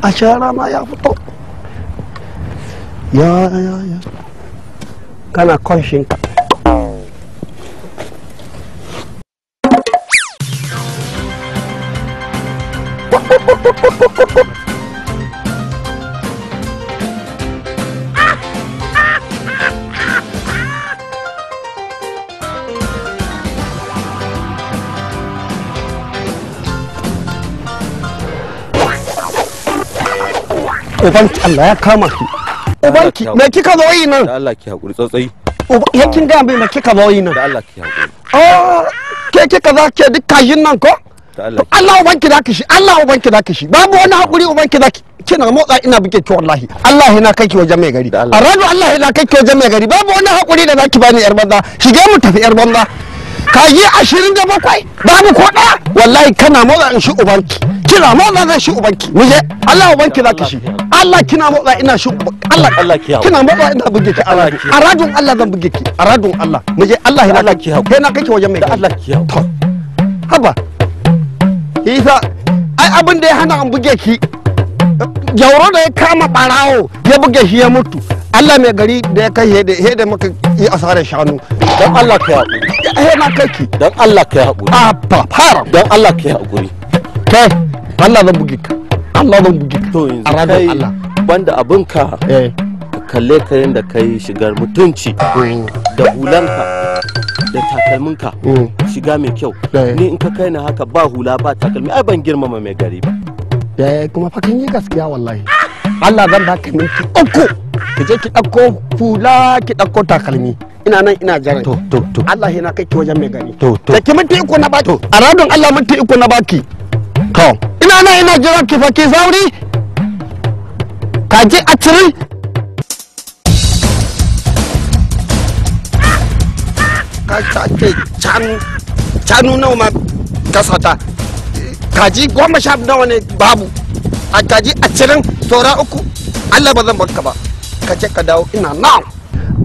A rana ya fito. Ya ya ya. Kana kwanshinka. Ubanki Allah ya kama ki. Ubanki me kika zo yi nan? Da Allah ki hakuri tsatsai. Yakin ga me kika zo yi nan? Da Allah ki hakuri. Oh, ke kika za ke duk kajin nan ko? Allah ubanki zaki shi, Allah ubanki zaki shi. Babu wani hakuri ubanki zaki. Kina motsa ina buge ki wallahi. Allah yana kai ki wajen mai gari. A radu Allah yana kai ki wajen mai gari. Babu wani hakuri da zaki bani yar banza. Shige mu tafi yar banza. Kaji 27 babu ko ɗaya. Wallahi kana motsa in shi ubanki. Kina motsa zan shi ubanki. Muje Allah ubanki zaki shi. Allah kina motsa ina shi Allah Allah ki hawo. Kina motsa ina buge ki Allah. Aradun Allah zan buge ki. Aradun Allah. Muje Allah yana Allah ki hawo. Kai na kake wajen mai gari. Allah ki hawo. To. Haba. Isa ai abin da ya hana an buge ki. Jauro da ya kama barawo ya buge shi ya mutu. Allah mai gari da ya kai hede maka yi asarar shanu. Dan Allah ka hakuri. He na kai ki. Dan Allah ka hakuri. A fa fara. Dan Allah ka hakuri. Kai Allah zan buge ka. Allah zan buge ka. To yanzu kai Allah. Banda abinka. Eh. Ka kalle ka yanda kai shigar mutunci. Da hulanka. Da takalminka. Shiga mai kyau. Ni in ka kai ni haka ba hula ba takalmi ai ban girmama mai gari ba. Eh kuma fa kin yi gaskiya wallahi. Allah zan baka minti 3. Ki je ki ɗauko hula ki ɗauko takalmi. Ina nan ina jiran. To to to. Allah yana kai ki wajen mai gari. To to. Da ki minti 3 na baki. A radon Allah minti 3 na baki. To. Ina nan ina jiran ki fa ki sauri. Ka je a ciri. Ka ta ce canu canu nawa ma ka sata. Kaji 10 nawa ne babu. A kaji 20 saura 3. Allah ba zan barka ba. Ka je ka dawo ina nan.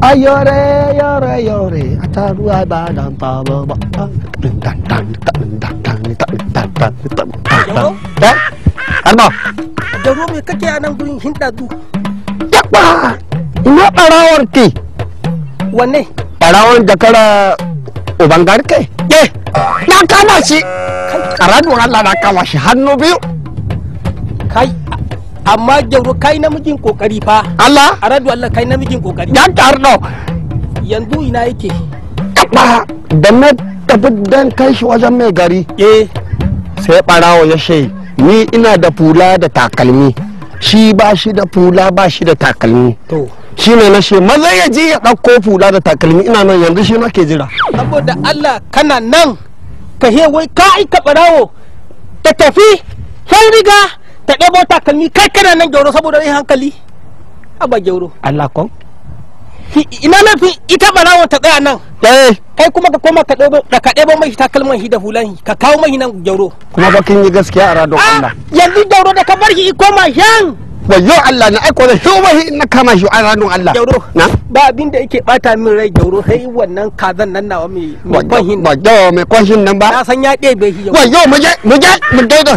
Ayore yore yore ataruwa ba dan ba ba ba dan dan dan dan dan dan dan dan dan. Eh? Arba. Jauro me kake a nan gurin hinda du? Yakwa! Ina barawar ki. Wanne? Barawar jakara uban garke. Eh, na kama shi. Karadun Allah na kama shi hannu biyu. Kai amma Jauro kai namijin kokari fa. Allah? Aradu Allah kai namijin kokari. Ya tarno. Yanzu ina yake? Yakwa! Da na tafi dan kai shi wajen mai gari. Eh. Sai barawo ya shai ni ina da fula da takalmi. Shi ba shi da fula ba shi da takalmi. To. Shi ne na she maza ya je ya ɗauko fula da takalmi ina nan yanzu shi nake jira. Saboda Allah kana nan ka he wai ka aika barawo ta tafi sai riga ta ɗebo takalmi kai kana nan Jauro saboda rai hankali. Aba Jauro. Allah kon. Ina lafi ita barawo ta tsaya nan. Eh. Kai kuma ka koma ka ɗebo ka ɗebo mai takalman shi da hulan shi ka kawo mai nan Jauro. Kuma ba kin yi gaskiya a radon Allah. Yanzu Jauro da ka bar shi koma shan. Wayo Allah na aiko da shi na kama shi a radon Allah. Jauro. Na? Ba abin da yake bata min rai Jauro sai wannan kazan nan nawa mai mai kwanshin. Wayo mai kwanshin nan ba. Na san ya ɗebe shi Jauro. Wayo mu je mu je mu daida.